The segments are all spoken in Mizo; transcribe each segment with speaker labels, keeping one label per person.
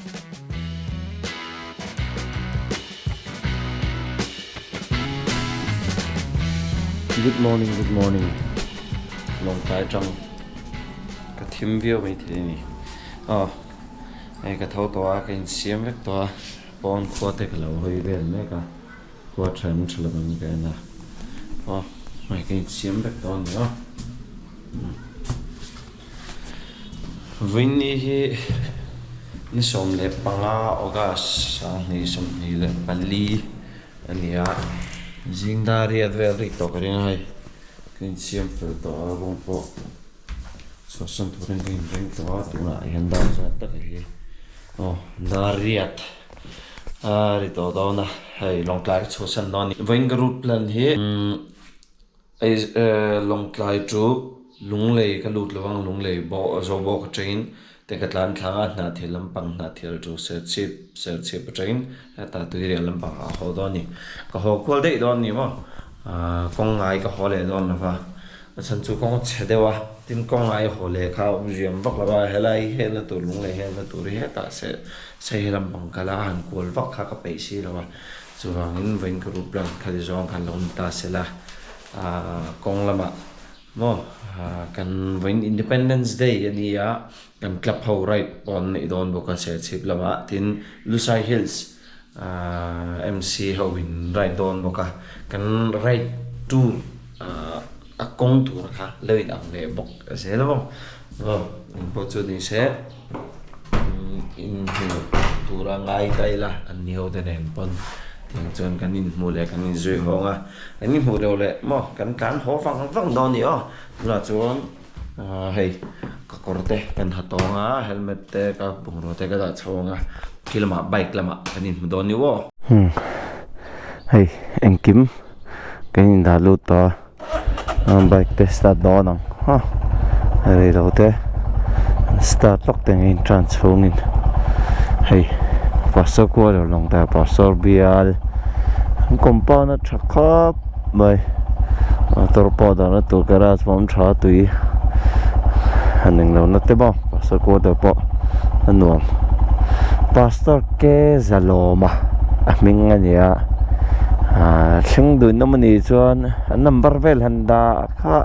Speaker 1: Good morning good morning Lawngtlai atang ka thim viau mai thei a ni aw hei ka tho tawh a ka insiam vek tawh a pawn khua te ka lo hawi vel mek a khua tha em tha lo ang ka en a aw hei ka insiam vek tawh a ni aw. Vawiinni hi ni 15 August 2024 a ni a, zing dar riat vel rik tawh ka ring a hei ka insiam fel tawh a rawng pawh chhuahsan turin ka inring tawh a tunah hian dar zat tak hi aw dar riat a ri tawh dawn a hei Lawngtlai ka chhuahsan dawn a ni vawiin ka route plan hi umm. Lawngtlai chu Lunglei ka lut lo ang, Lunglei bawh zo bawk atangin te ka tlan thlang a, Hnahthial lampang Hnahthial chu Serchhip Serchhip atangin heta Tuirial lampang ah a haw dawn a ni. Ka haw kual daih dawn a ni maw? Kawng ngai ka haw leh dawn lo va, a chhan chu kawng chhe deuh a, tin kawng ngai haw leh kha a awm ziam vak lo va, helai helna tur Lunglei helna tur hi hetah Saihe lampang kal a, a han kual vak kha ka peih si lo a. Chuvangin vawiin ka rup lang kha ti zawng khan lo awm ta sela, kawng lamah maw kan vawiin Independence Day a ni a, kan club ho ride pawh an neih dawn bawk a Serchhip lamah tin Lusai Hills MC ho in ride dawn bawk a, kan ride tour a kawng tur kha lo in ang leh bawk zel a maw, engpawh chu ni se. Inhmuh tura ngai ta ila an ni ho te nen pawn tiang chuan kan inhmuh leh kan inzui hawng a, kan inhmuh deuh leh maw kan tlan haw vang vang dawn a ni aw tunah chuan hei ka kawr te kan ha tawng a helmet te ka bungrua te ka dah chho ang a khi lamah bike lamah kan inhmu dawn a ni aw.
Speaker 2: Hei engkim kan indah lut tawh a. Bike te start dawn ang ha reilo te start lawk te angin tran chhungin hei pastor quarter lawng te pastor bial an compound a tha khawp mai motor pawh dahna tur garage pawh a awm tha a tui han englo na te maw pastor quarter pawh a nuam pastor ke zalawma a hming a ni a ah thleng dun awm a nih chuan. An number vel han dah kha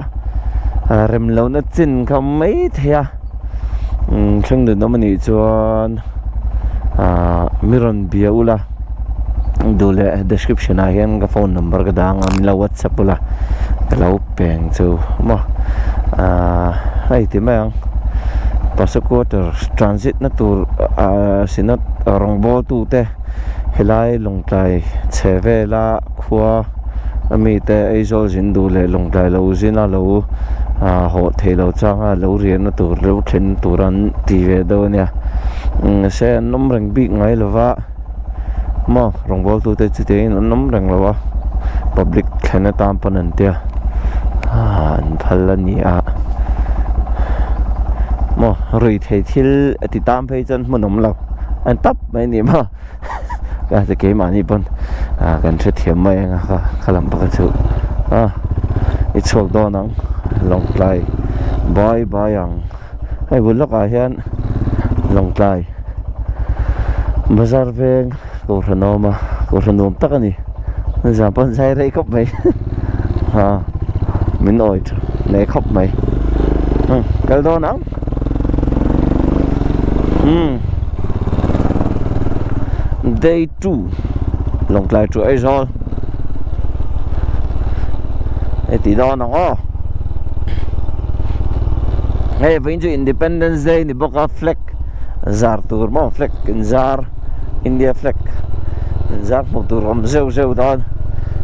Speaker 2: rem lohna chin kha awm mai thei a thleng dun awm anih chuan ah mi rawn bia ula duh leh description ah hian ka phone number ka dah ang a min lo whatsapp ula ka lo peng chu maw ah hei ti mai ang pastor quarter transit na tur ah synod rawngbawl tu te helai lawngtlai chhe vela khua a mite Aizawl zin duh leh Lawngtlai lo zin a lo ah hawh theih loh chang a lo riahna tur lo thlen tur an ti ve deuh a nia mahse an awm reng bik ngai lo va maw rawngbawltu te chutiangin an awm reng lo a public thlen atan pawn an tia ah an phal a ni a maw ruihtheih thil a ti tan phei chuan hmun awm lo an tap mai a ni maw. Ka ti keimahni pawn ah kan hrethiam mai ang a kha kha lam pakhat chu ah i chhuak dawn ang Lawngtlai bye bye ang hei bul lawkah hian Lawngtlai bazar veng kohhran a awm a kohhran nuam tak a ni zan pawn zai rei khawp mai ah min awi tha hle khawp mai kal dawn ang. Umm Day 2 Lawngtlai chu Aizawl hei tih dawn ang aw hei vawiin chu Independence Day ni bawk a flag zar tur maw flag inzar India flag inzar hmuh tur awm zeuh zeuh dawn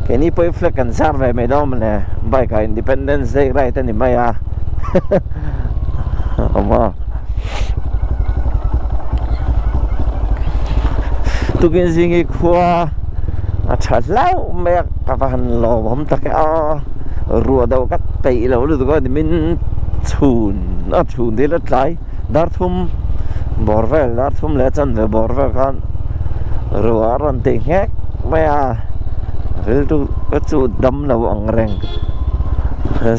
Speaker 2: keini pawhin flag kan zar ve mai dawn mawle bike ah Independence Day ride a ni mai a. Awma Tukin zing hi khua a tha hlauh mai a ka va han lawmawm tak e a ruah deuh ka peih lo lutuk a nimin chhun a chhun dil a tlai dar thum bawr vel dar thum leh a chanve bawr vel khan ruah a rawn ti nghek mai a rilru ka chu dam lo ang reng.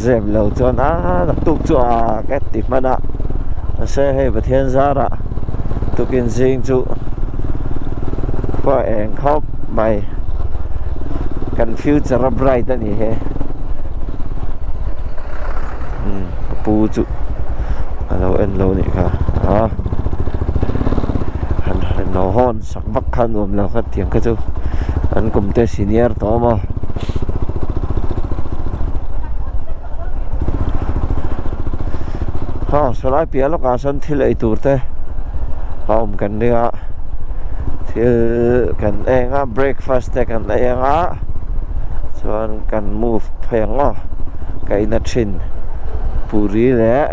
Speaker 2: Zep lo chuan a naktuk chu a ka ti hman a mahse hei Pathian zarah Tukin zing chu khua eng khawp mai kan future a bright a ni he umm ka pu chu a lo en lo nih kha a han han lo hawn sak vak kha nuam lo kha tiang kha chu an kum te senior tawh a maw. Aw sawlai piah lawkah sawn thil ei tur te a awm kan ring a thil kan eng a breakfast te kan ei ang a chuan kan move phei ang aw ka in a thin puri leh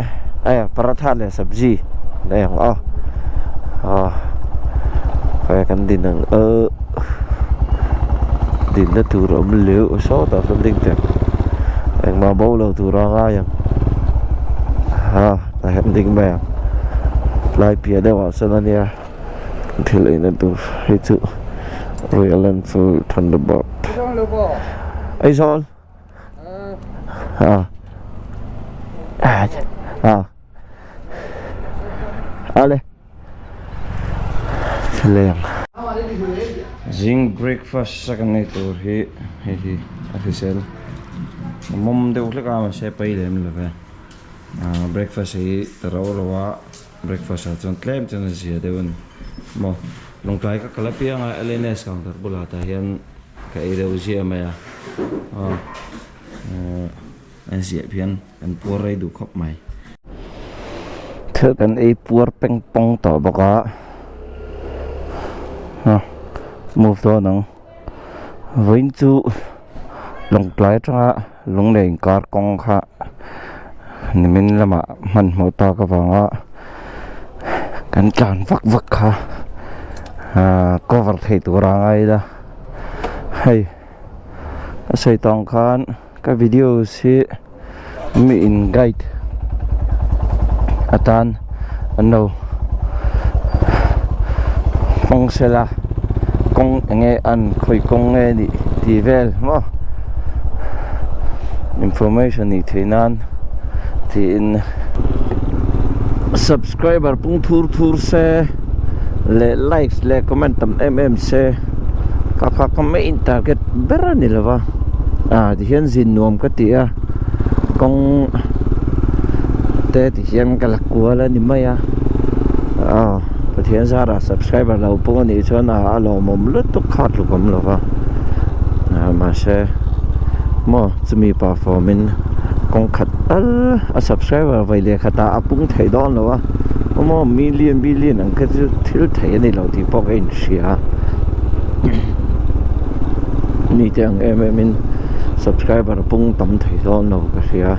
Speaker 2: eh paratha leh sabzi an ei ang aw aw khawi kan din ang eh dinna tur a awm leuh sawtah sawn ding teh engmah bo lo tur a ngai ang ha tah hian ding mai ang tlai piah deuh ah sawn ania thil eina tur hei chu Royal Enfield Thunderbird Aizawl a a ale. Thlaleng zing breakfast a kan ei tur hi hei hi a hrisel a mawm deuh hlek a mahse pai lem lo ve ah breakfast hi ta ro ro a breakfast ah chuan tlem chuan a zia deuh a ni maw lawngtlai ka kal apiang a L N S counter bulah tah hian ka ei deuh ziah mai a aw a ziah hian kan puar rei duh khawp mai. Thil kan ei puar peng pawng tawh bawk a ha move dawn ang vawiin chu lawngtlai atanga lunglei inkar kawng kha nimin lamah hmanhmawh tak avanga kan tlan vak vak kha ah cover theih tur a ngai ila hei a sawi tawng khan. Ka videos hi mi in guide atan an lo hmang sela kawng eng nge an khawi kawng nge nih tih vel maw information nih theih nan tiin subscriber pung thur thur se leh likes leh comment tam em em se ka kha ka main target ber a ni lova ah tihian zin nuam ka ti a kawng te tihian ka la kual a ni mai a aw Pathian zarah subscriber lo pawh a nih chuan a lawmawm lutuk kha tluk awm lova ah mahse maw chumi pa form in kawng khat tal a subscriber vawi leh khatah a pung theih dawn lo a maw million billion ang kha chu thil theih a ni lo tih pawh ka inhria a mi te ang em em in subscriber pung tam thei dawn lo ka hria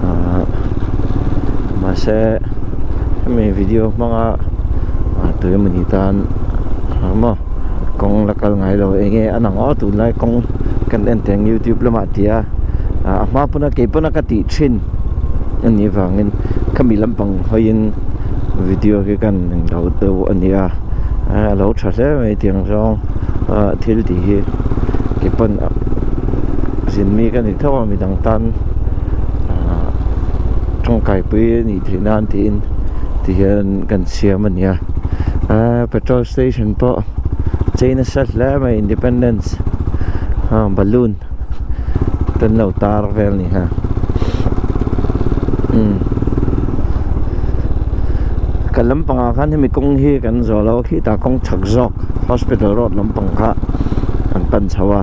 Speaker 2: ahh mahse hemi video hmanga ah tui emawni tan maw kawng la kal ngai lo eng nge a nang aw tunlai kawng kan en teh ang youtube lamah ti a ah a hma pawn a kei pawn a ka tih thin a nih vangin khami lampang hawiin video hi kan englo deuh a ni a a lo tha hle mai tiang zawng ah thil tih hi kei pawn zin mi ka ni tho a midang tan ah tawngkaipui a nih theih nan tiin ti hian kan siam a ni a ah petrol station pawh chei nasa hle mai independence ah balloon te an lo tar vel a ni ha umm kan lampangah khan hemi kawng hi kan zawh lo a khitah kawng chhak zawk hospital road lampang kha an pan chho a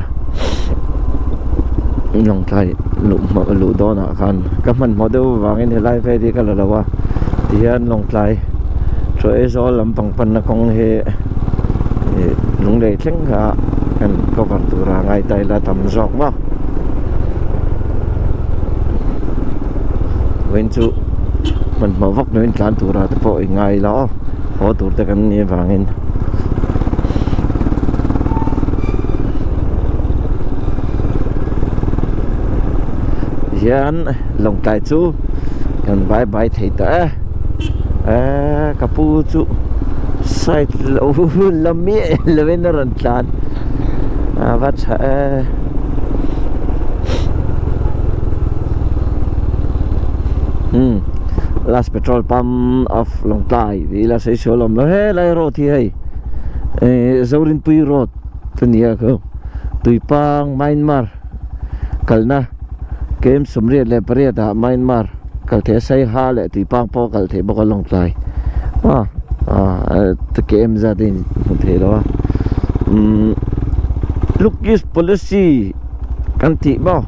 Speaker 2: lawngtlai luh hma luh dawnah khan ka hmanhmawh deuh avangin helai vel hi ka la lo a tihian lawngtlai chaw ei zawl lampang panna kawng hi ih lunglei thleng kha kan cover tura ngai ta ila tam zawk maw vawiin chu hmanhmawh vak loin tlan tura te pawh i ngai ila aw haw tur te kan nih avangin. Hian lawngtlai chu kan bye bye thei ta e eee ka pu chu side lo la miah lovin a rawn tlan a va tha e. Umm Last petrol pump of Lawngtlai tih ila sawi sual awm lo helai road hi hei eh Zorinpui road a ni a kho Tuipang Myanmar kalna kem 88 ah Myanmar kal theih a Saiha leh Tuipang pawh a kal theih bawk a Lawngtlai ah ah kem zat a in hmu thei lo a umm look east policy kan tih maw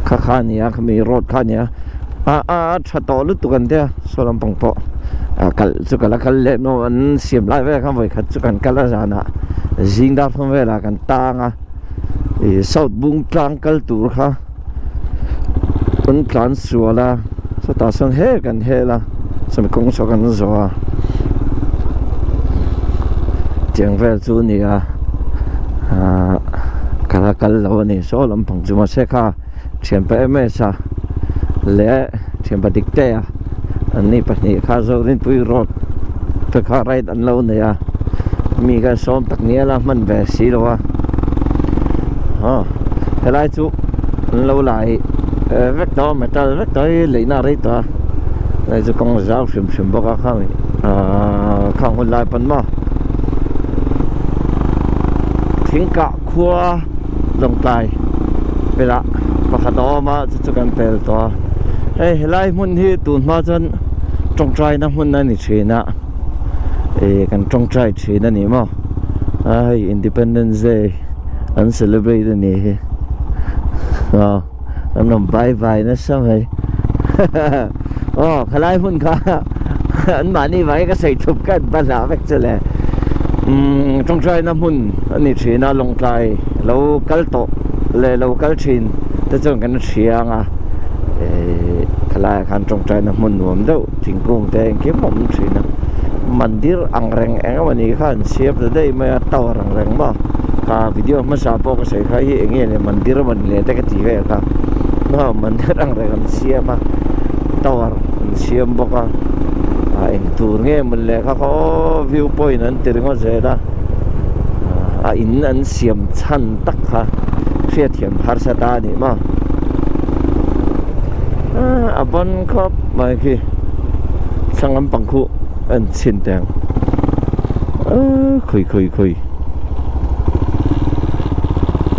Speaker 2: kha kha a ni a khami road kha a ni a. A a tha tawh lutuk an tia saw lampang pawh a kal chu ka la kal leh maw an siam lai vel khan vawikhat chu kan kal a zanah zing dar thawm velah kan tang a ih south bung tlang kal tur kha kan tlan sual a chutah sawn he kan hel a sawmi kawng saw kan zawh a tiang vel chu a ni a ahh ka la kal lo a ni saw lampang chu mahse kha. Thianpa MS a leh thianpa Diktea an ni pahnih kha Zorinpui road te kha ride an lo nei a mi kha sawm tak ngial a hman ve si lo a aw helai chu an lo lai vek tawh a metal vek tawh hi leihna a rei tawh a helai chu kawng zau hrim hrim bawk a khang ahh khang hun lai pawn maw thingkah khua. Lawngtlai velah pakhat a awm a chu chu kan pel tawh a hei helai hmun hi tun hma chuan tawngtaina hmun a ni thin a ih kan tawngtai thin a ni maw a hei independence day an celebrate a nih hi aw an rawn bye bye nasa mai aw khalai hmun kha an mahni vangin ka sawi thup ka an va hlah vek chu le umm tawngtaina hmun a ni thin a Lawngtlai lo kal tawh leh lo kal thin te chuan kan hria ang a ehh khalaiah khan tawngtaina hmun nuam deuh thingkung te engkim a awm thin a mandir ang reng eng emaw ni kha an siam ta daih mai a tower ang reng maw kha video hmasa pawh ka sawi kha hi eng nge le mandir emaw ni le te ka ti vel kha maw mandir ang reng an siam a tower an siam bawk a ah eng tur nge maw le kha kha aw view point an ti ringawt zel a a in an siam chhan tak kha hriatthiam harsa ta a ni maw a ban khawp mai khi thlang lampang khu a in chhin teh ang aaa khawi khawi khawi.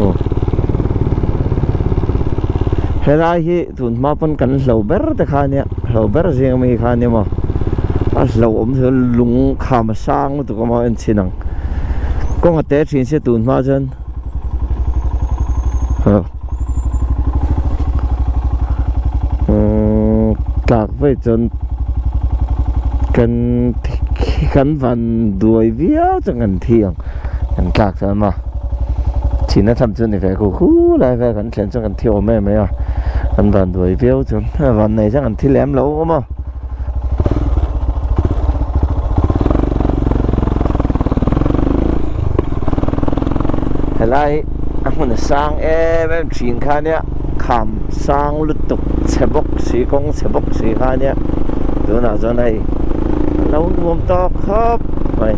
Speaker 2: Aw helai hi tun hma pawn kan hlo ber te kha ania hlo ber zing ami kha ania maw a hlo awm chu lung kham a sang lutuk a maw a enchhin ang kawng a te thin sia tun hma chuan aw umm tlak vaih chuan kan kan van duai viau chuan kan thi ang. Kan tlak chuan maw thihna tham chu ni ve khu khu lai vel kan thlen chuan kan thi awm em mai a kan van duai viau chuan van nei chuan kan thi lem lo awm a helai a hmun a sang em em thin kha nia kham sang lutuk chhe bawk si kawng chhe bawk si kha nia tunah chuan hei a lo nuam tawk khawp mai.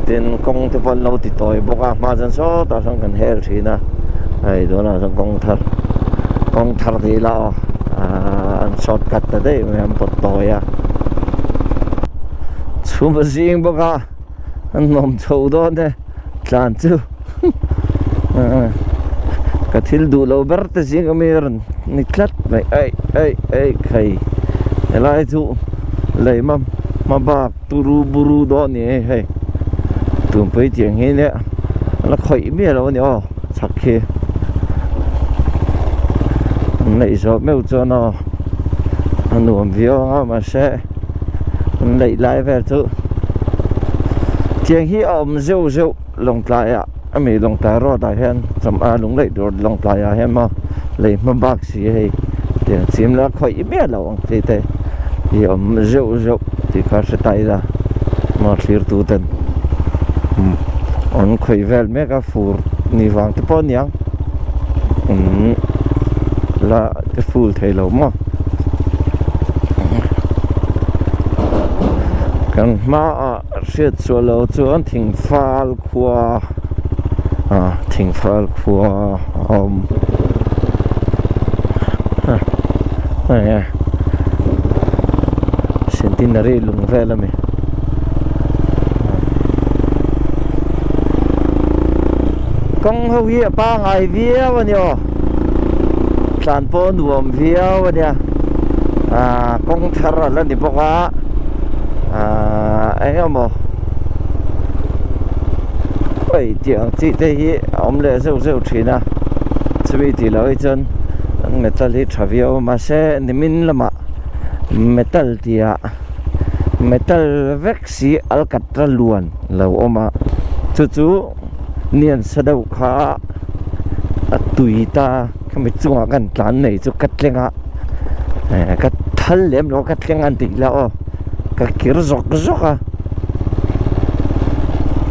Speaker 2: Tin kawng te pawh an lo ti tawi bawk a hma chuan sawtah sawn kan hel thin a hei tunah chuan kawng thar kawng thar tih ila aw ahh an short cut ta daih mai an pawt tawi a chhum a zing bawk a an nuam chho dawn e tlan chu ka thil duh lo ber te zing ami a rawn ni tlat mai ei ei ei khai helai chu lei hma hma bak. Turu buru dawn a ni e hei tunpui tiang hi nia la khawih miah lo a ni aw chhak khi an neih zawh meuh chuan aw a nuam viau ang a mahse an neih lai vel chu tiang hi a awm zeuh zeuh Lawngtlai ah ami Lawngtlai road ah hian a lungleih tur Lawngtlai ah hian maw lei hma bak si hei tiang chim la khawih miah lo ang chi te hi awm zeuh zeuh tih kha hre ta ila maw thlir tu ten umm an khawih vel mek a fur ni vang te pawh a niang umm la te ful thei lo maw kan hmaah hriat chhuah lo chuan thingfal khua ah thingfal khua a awm a enge. Tinari lung vel a mi. Kawng ho hi a pangai viau a ni aw. Tlan pawh a nuam viau a nia. Aaa kawng thar a la ni bawk a. Aaa eng emaw oi tih ang chi te hi a awm leh zeuh zeuh thin a. Chumi tih loh hi chuan an metal hi tha viau a mahse nimin lamah metal tih ah metal vek si alkatra luan lo awm a chu chu nian sa deuh kha a tui ta khami chungah kan tlan nei chu ka tleng a eh ka thal lem lo ka tleng an tih la aw ka kir zawk zawk a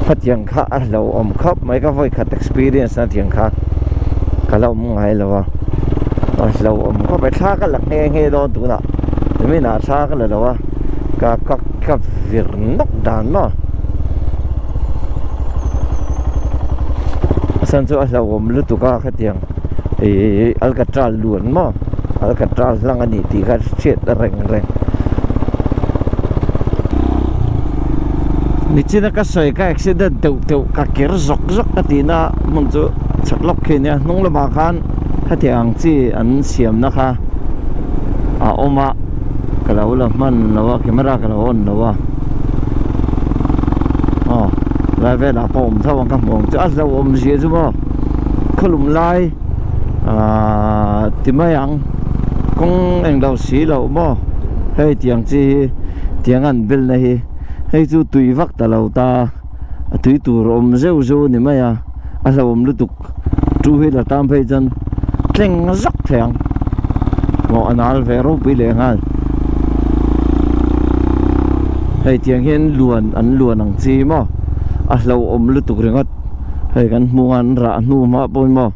Speaker 2: hetiang kha a lo awm khawp mai ka vawikhat experience na tiang kha ka la awm ngai lo a a lo awm khawp mai thla ka la nghe nghe dawn tunah niminah thla ka la lo a ka ka ka vir nawk dan maw a chhan chu a hlauhawm lutuk a khatiang ihh alkatra luan maw alkatra hlang a ni tih kha hriat reng reng nichina ka sawi ka accident deuh deuh ka ker zawk zawk ka tihna hmun chu chhak lawk khi ania hnung lamah khan khatiang ang chi an siamna kha a awm a ka lo la hman lo a camera ka lo on lo a aw lai velah pawh awm tho ang ka hmu ang chu a hlauhawm zia chu maw khawlum lai ahh ti mai ang kawng englo si loh maw hei tiang chi hi tiang an belna hi hei chu tui vak ta lo ta a tui tur a awm zeuh zeuh a ni mai a a hlauhawm lutuk two wheeler tan phei chuan tleng zak thei ang maw a nal ve ropui leh nghal hei tiang hian luan an luan ang chi maw a hlauhawm lutuk ringawt hei kan hmuh ang an rah hnu hma pawh hi maw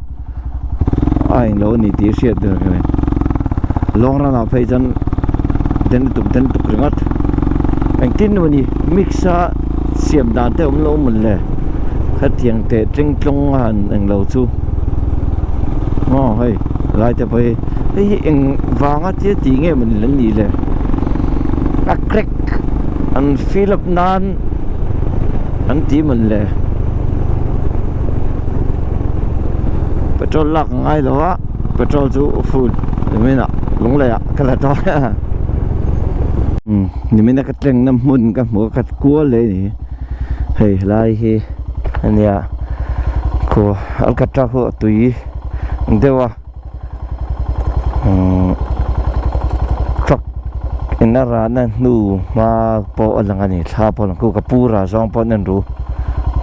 Speaker 2: a englo a ni tih hriat tur a ni long run ah phei chuan den lutuk den lutuk ringawt engtin emaw ni mix a siam dan te awm lo mawn le khatiang teh tling tlawng a han englo chu aw hei lai te pawh hi hei hi eng vanga tia tih nge mawn le nih le a crack an fill up nan an ti mawn le. Petrol lak a ngai lo a petrol chu full nimin ah lunglei ah ka la dawn a umm nimin a ka tleng na hmun ka hmu a ka kual leh a ni hei helai hi ania khu alkatra khu a tui deuh a. Umm truck in a rahna hnu hma pawh a lang a ni thla pawh a lang khu ka pu rah zawng pawn en ru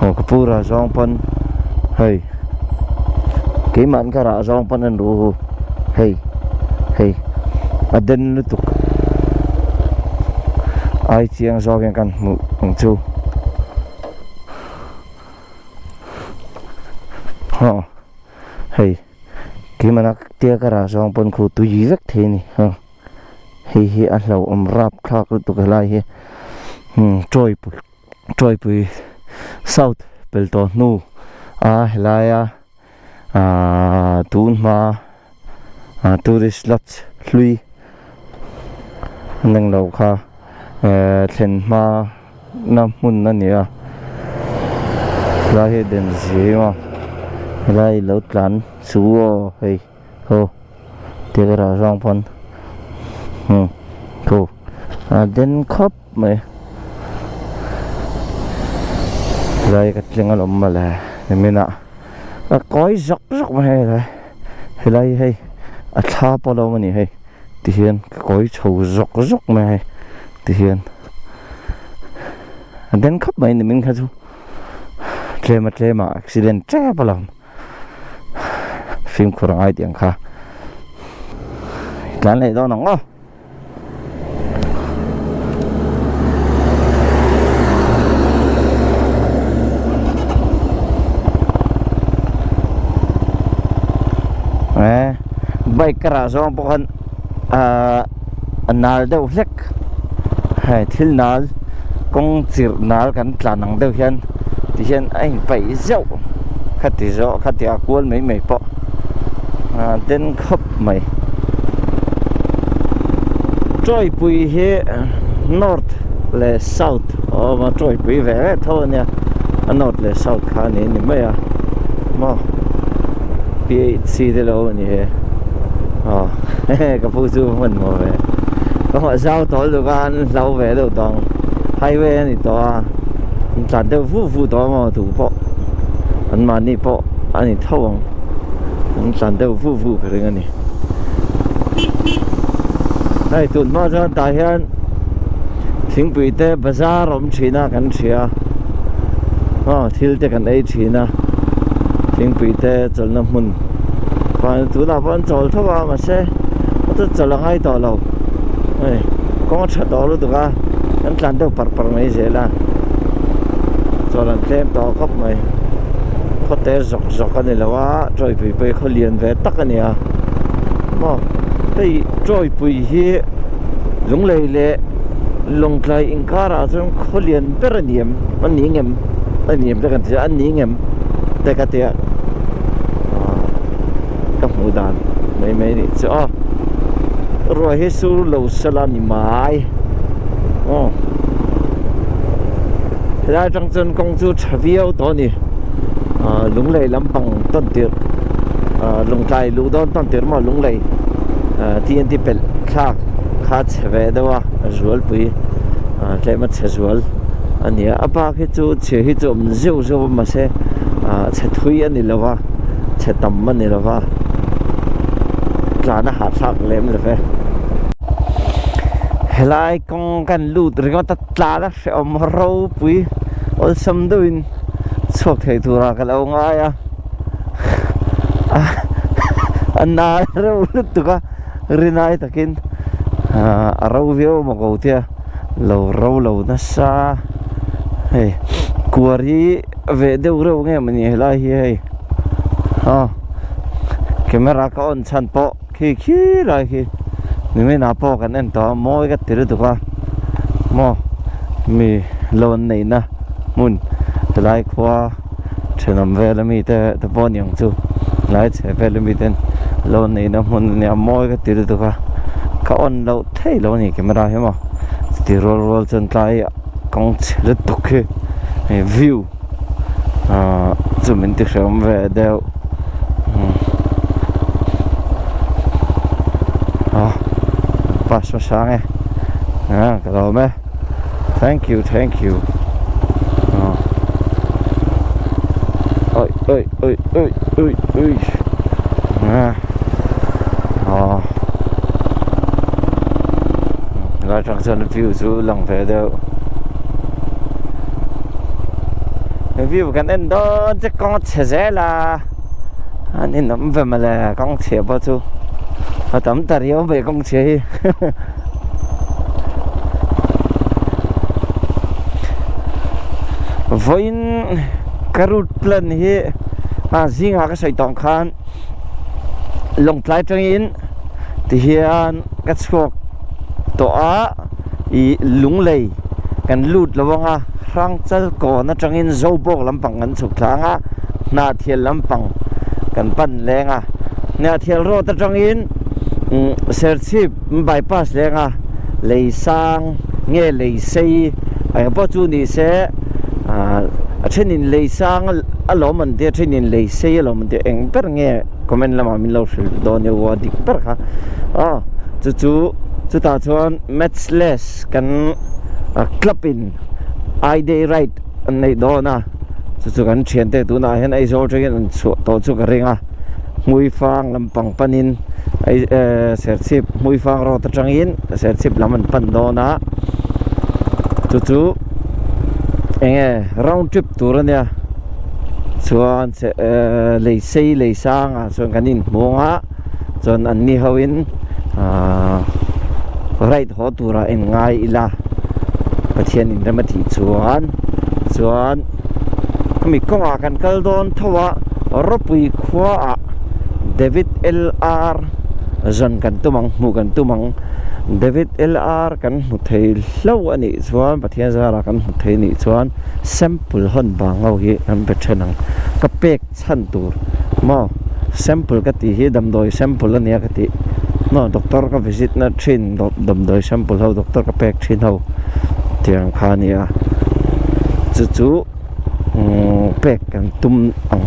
Speaker 2: aw ka pu rah zawng pawn hei keimahni ka rah zawng pawn en ru hei hei a den lutuk ai chiang zawk hian kan hmuh ang chu haw hei. Keimahna tia ka rah zawng pawn khu tui vek thei a ni ha hei hi a hlauhawm rap thlak lutuk helai hi hmm tawipui tawipui south pel tawh hnu a helaia ahh tun hma ah tourist lodge hlui an englo kha eh thlen hma. na hmun a ni a helai hi den zim a helai lo tlan chu aw hei haw tia ka rah zawng pawn hmm khu a den khawp mai helai ka tling alawm mawle nimin ah a kawi zawk zawk mai helai helai hei a thla pawh a lo awm a ni hei tihian ka kawi chho zawk zawk mai hei tihian. A den khawp mai nimin kha chu tlem a tlem a accident tep a lo fimkhur a ngai tih ang kha tlan leh dawn ang aw. Eh bike ka rah zawng pawh khan ahh a nal deuh hlek. Hei thil nal kawng chirh nal kan tlan ang deuh hian ti hian a inpaih zeuh khati zawh khati a kual mai mai pawh a den khawp mai tawipui hi North leh South a awm a tawipui ve ve tho a nia a North leh South kha a ni ni mai a maw PHC te lo awm a ni e aw hehe ka pu chu hmanhmawh ve ka hmuh zau tawh lutuk a an hlau ve deuh tawh ang highway a ni tawh a an tlan deuh vu vu tawh a maw tu pawh an mahni pawh a ni tho ang an tlan deuh vu vu ka ring a ni. Hei tun hma chuan tah hian thingpui te bazar a awm thin a kan hria aw thil te kan ei thin a thingpui te chawlhna hmun tunah pawh an chawl tho a mahse chu chawlh a ngai tawh lo hei kawng a tha tawh lutuk a kan tlan deuh par par mai zel a chawlh an tlem tawh khawp mai khawte zawk zawk a ni lo a tawipui pawh hi khaw lian ve tak a ni a maw hei tawipui hi lunglei leh lawngtlai inkarah chuan khaw lian ber a ni em a ni ngem a ni em te kan ti a ni ngem te ka tia ka hmuh dan mai mai nih chu aw ruah hi sur lo sela ni mai aw helai atang chuan kawng chu tha viau tawh a ni lunglei lampang tawn tirh lawngtlai luh dawn tawn tirh maw lunglei TNT pelh thlak kha a chhe ve deuh a a zualpui tlem a chhe zual a ni a a bak hi chu chhia hi chu a awm zeuh zeuh a mahse chhe thui a ni lo va chhe tam a ni lo va tlan a hahthlak lem lo ve. Helai kawng kan lut ringawt a tlan a hrehawm ropui awlsam deuhin chhuak thei turah ka lo ngai a a nal reuh lutuk a rinai takin a ro viau maw ko tia lo ro lo nasa hei kuar hi ve deuh reuh nge mawni helai hi hei aw camera ka on chhan pawh khi khi lai khi nimin ah pawh kan en tawh a mawi ka ti lutuk a maw mi loan neihna hmun helai khua thenawm vel ami te te pawh a ni ang chu helai chhe vel ami ten loan neihna hmun a nia mawi ka ti lutuk a ka on loh thei lo a ni camera hi maw chuti rual rual chuan tlai kawng chhe lutuk hi hei view ahh chu min ti hrehawm ve deuh ah pass hmasa ang e ah ka lawm e thank you thank you ah oi oi oi oi oi oi ah ah helai atang chuan view chu lang ve deuh view kan en dawn che kawng a chhe zel a an inawm ve mawle kawng chhia pawh chu a tam ta riau mai kawng chhia hi. Vawiin ka route plan hi a zingah ka sawi tawh khan Lawngtlai atangin tihian ka chhuak tawh a ih Lunglei kan lut lo ang a Hrangchal kawn atangin Zobawk lampang kan chhuk thla ang a Hnahthial lampang kan pan leng a Hnahthial road atangin Serchhip bypass leng a lei sang nge lei sei eng pawh chu ni se a thenin lei sang a lawm an tia a thenin lei sei a lawm an tia eng ber nge comment lamah min lo hrilh dawn nia ua dik ber kha aw chu chu chutah chuan matchless kan club in I day ride an neih dawn a chu chu kan thiante tunah hian Aizawl atangin an chhuah tawh chu ka ring a Hmuifang lampang panin Serchhip Hmuifang road atangin Serchhip lam an pan dawn a chu chu eng nge round trip tur a nia chuan lei sei lei sang ah chuan kan inhmuang a chuan an ni ho in ahh ride haw turah en ngai ila Pathian in rem a tih chuan chuan hemi kawngah kan kal dawn tho a rawpui khuaah David LR zawn kan tum ang hmuh kan tum ang David LR kan hmu thei hlo a nih chuan Pathian zarah kan hmu thei a nih chuan sample hawn bang ho hi kan be then ang ka pek chhan tur maw sample ka tih hi damdawi sample a nia ka tih maw doctor ka visit na thin damdawi sample ho doctor ka pek thin ho. Tiang kha a ni a, chu chu pek kan tum ang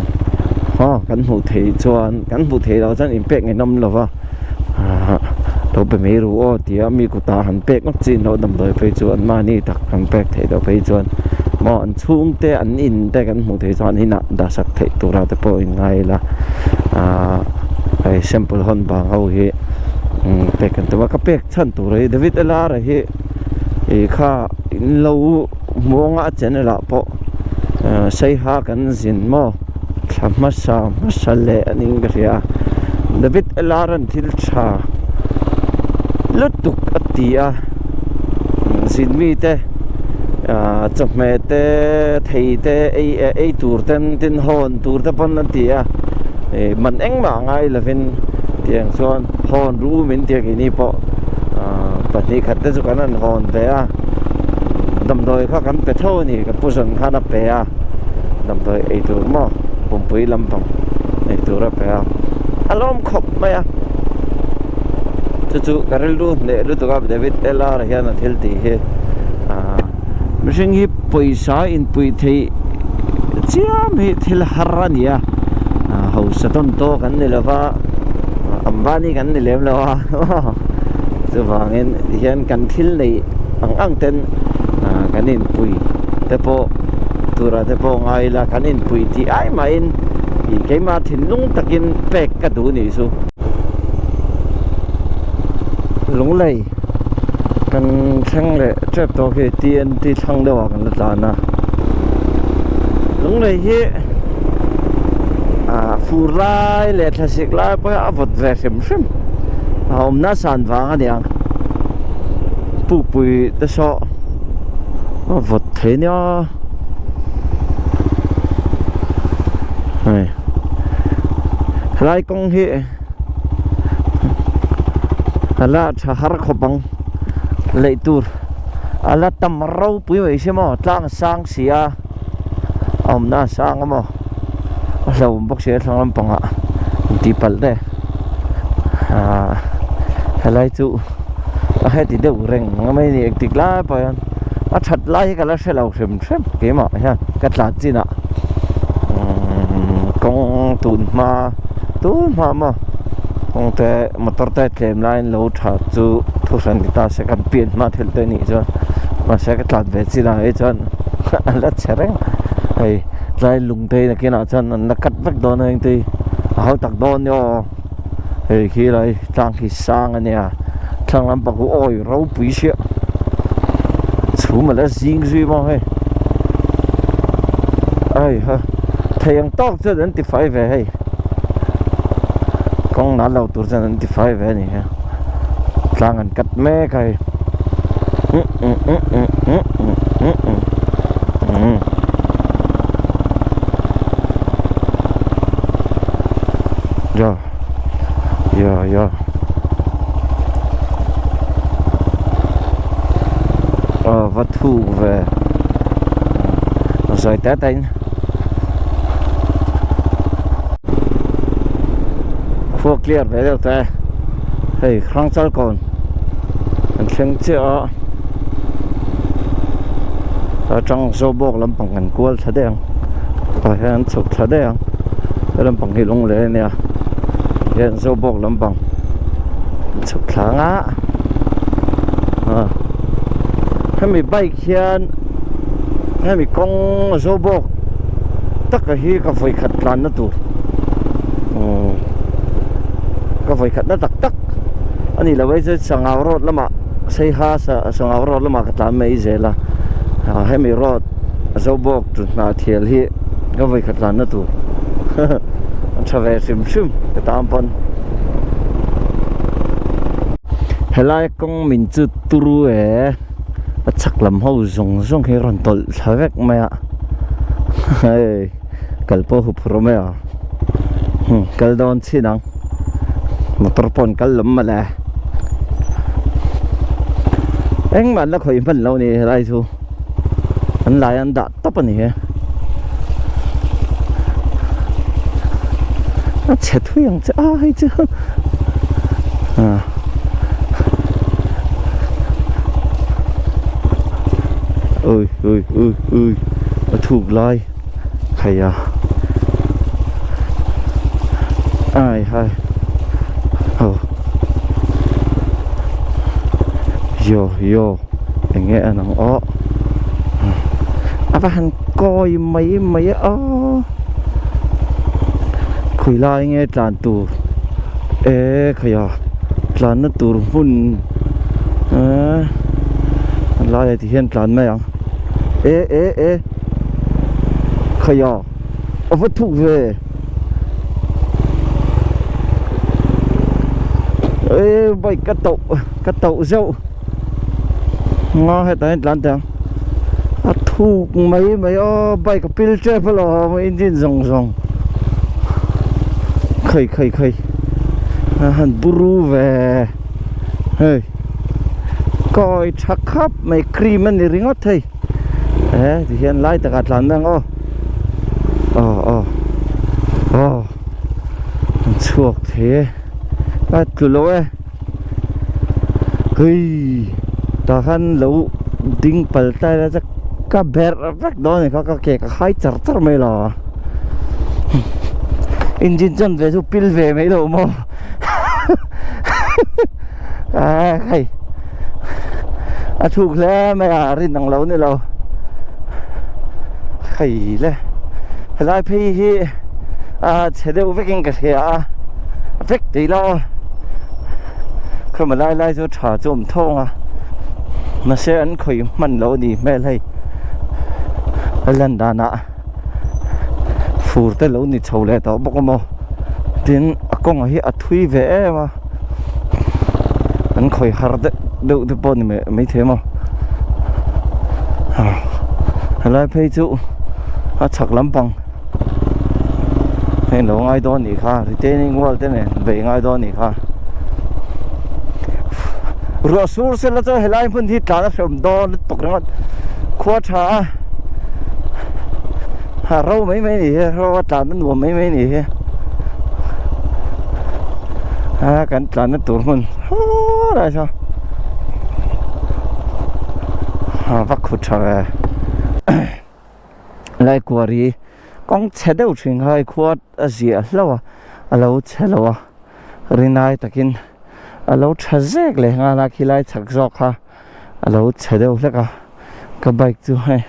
Speaker 2: a, kan hmuh theih chuan kan hmuh theih loh chuan inpek ngaihnawm lo va, ahh lo pe mai ru aw tia mi kutah han pek ngawt chi loh damdawi phei chu an mahni tak kan pek theih loh phei chuan maw an chhungte an in te kan hmuh theih chuan an inah dahsak theih tura te pawh in ngai ila ahh hei sample hawn vang ho hi pek kan tum a, ka pek chhan tur hi David Elara hi. Ih kha in lo hmuang a channel ah pawh saiha kan zin maw thla hmasa hmasa leh a ning ka hria a David Elaran thil tha lutuk a ti a zin mi te ah chawhmeh te thei te ei ei tur ten tin hawn tur te pawn a ti a ih man engmah a ngai lovin tiang chuan hawn ru min tia keini pawh. Pahnih khat te chu kan han hawn ve a, damdawi kha kan pe tho a ni, ka pu zawn khan a pe a, damdawi ei tur maw pumpui lampang ei tur a pe a, a lawm khawp mai a, chu chu ka rilru hneh lutuk a David LR hian a thil tih hi ah mihring hi pawisa inpuih theih chiam hi thil har a ni a, hausa tawn tawk an ni lova Ambani kan ni lem lo a. Chuvangin hian kan thil neih ang ang ten kan inpui te pawh tura te pawh ngai ila kan inpui tih ai mahin ih keimah thinlung takin pek ka duh nih chu. Lunglei kan thleng leh tep tawh khi TNT thlang deuh ah kan la tlan a. Lunglei hi ah fur lai leh thlasik lai pawh hi a vawt ve hrim hrim a awmna san vang a niang pukpui te saw a vawt thei nia hei helai kawng hi a la tha har khawp ang lei tur a la tam ropui mai si maw tlang a sang si a a awmna a sang a maw a hlauhawm bawk si a thlang lampangah intih palh te ahh helai chu a heti deuh reng mai a ni engtik lai pawh hian a that lai hi ka la hre lo hrim hrim keimah hian ka tlan chinah umm kawng tun hma tun hma maw kawng te motor te tlem laiin lo tha chu thu hran ni ta se kan pian hma thil te nih chuan mahse ka tlan ve chinah hi chuan a la chhe reng hei tlai lung te nakinah chuan an la cut vek dawn a engti a hau tak dawn ni aw hei khi lai tlang khi sang a nia thlang lampang khu awi ropui chiah chhum a la zing zui maw hei ai ha thei ang tawk chuan an ti fai ve hei kawng nan lo tur chuan an ti fai ve a ni he tlang an cut mek a hei Ya ya ya Ờ va thu về rồi té tên khua clear ve deuh te hei hrang chal kawn an thleng chiah a atang Zobawk lampang kan kual thla daih ang tah hian an chhuk thla daih ang he lampang hi Lunglei a nia hian Zobawk lampang an chhuk thla ang a ah hemi bike hian hemi kawng Zobawk taka hi ka vawikhat tlanna tur umm ka vawikhatna tak tak a ni lo e chuan Sangau road lamah Saiha Sangau road lamah ka tlan mai zel a ah hemi road Zobawk chu hna thial hi ka vawikhat tlanna tur a tha ve hrim hrim ka tan pawn helai kawng min chu turu e a chhak lam ho zawng zawng hi a rawn tawlh thla vek mai a hei kal pawh hup rawh mai a kal dawn chin ang motor pawh an kal lam mawle engmah an la khawih hman lo a ni helai chu an lai an dah tawp a ni e a chhe thui ang che a hei chu ah. Ui ui ui ui a thuk lai khai a ai hai ho yo yo eng nge an ang aw a va han kawi mai mai a khawi lai nge tlan tur e khawi a tlanna tur hmun eee lai ah ti hian tlan mai ang e e e khawi a a va thuk ve e bike ka tauh ka tauh zeuh nga hetah hian tlan teh ang a thuk mai mai a bike a pil tep alawm engine zawng zawng khawi khawi khawi a han buru ve hei kawi tha khap mai cream a ni ringawt hei e ti hian lai takah tlan mai ang aw aw aw aw an chhuak thei e a tlu lo e. Hei tah khan lo ding pal tlai la chuan ka berh vek dawn a ni kha ka ke ka khai char char mai lo engine chuan ve chu pil ve mai lo maw a hei a thuk hle mai a rin ang lo ni lo hei le helai phei hi a chhe deuh vekin ka hria a vek tih lo. Khawma lai lai chu tha chu awm thawng a mahse an khawih hman loh a nih hmel hei a lan danah fur te lo ni chho leh tawh bawk a maw tin a kawngah hi a thui ve em a an khawih har deuh deuh te pawh a ni maithei maw helai phei chu a chhak lampang. Heng lo ngai dawn nih kha retaining wall te nen bei ngai dawn nih kha ruah sur sela chuan helai hmun hi tlan a hrehawm dawn lutuk ringawt khua tha a ha ro mai mai nih hi ro a tlan a nuam mai mai nih hi a kan tlan na tur hmun helai saw a va khut tha ve. Laikuari kawng chhe deuh thin kha hei khua a ziah hlauh a a lo chhe lo a rinai takin a lo tha zek leh nghal a khilai chhak zawk kha a lo chhe deuh hlek a ka bike chu hei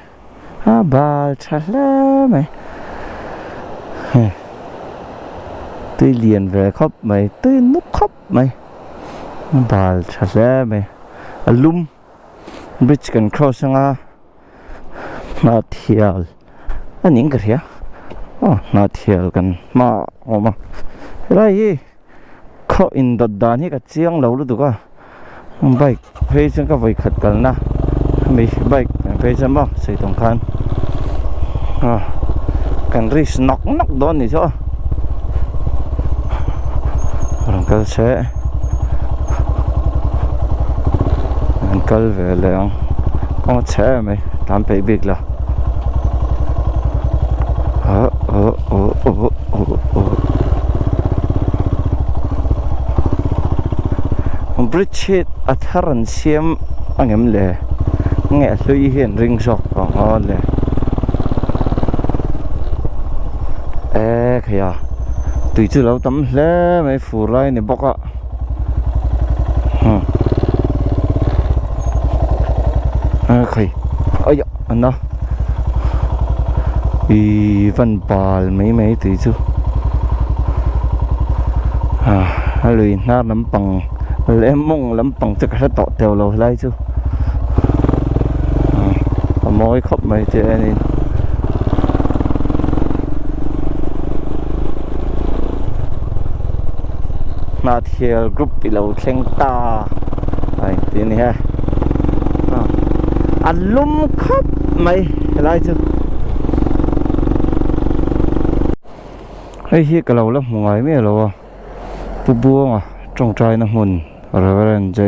Speaker 2: a bal tha hle mai hei tui lian ve khawp mai tui nuk khawp mai a bal tha hle mai a lum bridge kan cross anga. Hnahthial a ning ka hria aw hnahthial kan hma a awm a helai hi khaw indawt dan hi ka chiang lo lutuk a bike phei chuan ka vawi khat kalna hemi bike phei chuan maw sawi tawng khan aw kan risk nawk nawk dawn ni chu aw rawn kal se an kal ve leh ang kawng a chhe em mai tlan peih bik lo ah ah ah ah ah ah bridge hi a thar an siam angem le nge a hlui hi an ring zawk ang aw le. E khai a tui chu lo tam hle mai fur lai a ni bawk a e khai aia an a ih van bal mai mai tui chu a lui hnar lampang leh mawng lampang chu ka hre tawh teuh lo helai chu a mawi khawp mai che a ni. Hnahthial group i lo thleng ta a inti a ni he a lum khawp mai helai chu hei hi ka lo la hmu ngai miah lo a Pu Buanga tawngtaina hmun Reverend J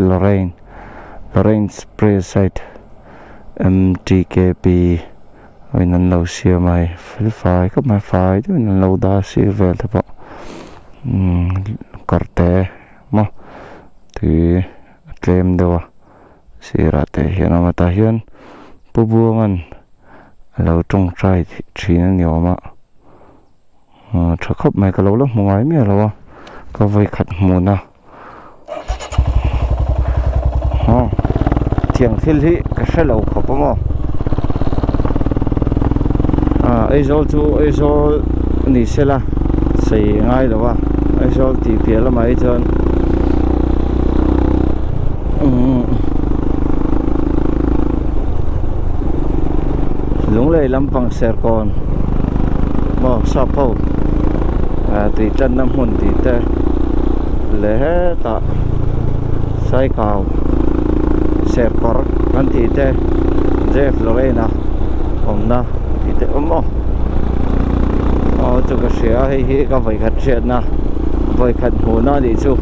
Speaker 2: Lorraine Lorraine's Prayer Site M_T_K_P in an lo siam a hei fel fai khawp mai fai deuhin an lo dah sir vel te pawh umm kawr te maw tui a tlem deuh a sirah te hian a awm a tah hian. Pu Buanga'n a lo tawngtai thin a ni awm a tha khawp mai ka lo la hmu ngai miah lo a ka vawikhat hmun a aw tiang thil hi ka hre lo khawp a maw ah Aizawl chu Aizawl ni sela sei ngai lo a Aizawl tih piah lamah hi chuan umm Lunglei lampang Serkawn maw sap ho ah tui tanna hmun tih te leh hetah Saikau Serkawr kan tih te Jeff Lorraine-a awmna tih te awm maw aw chu ka hria a hei hi ka vawikhat hriatna vawikhat hmuhna a nih chu.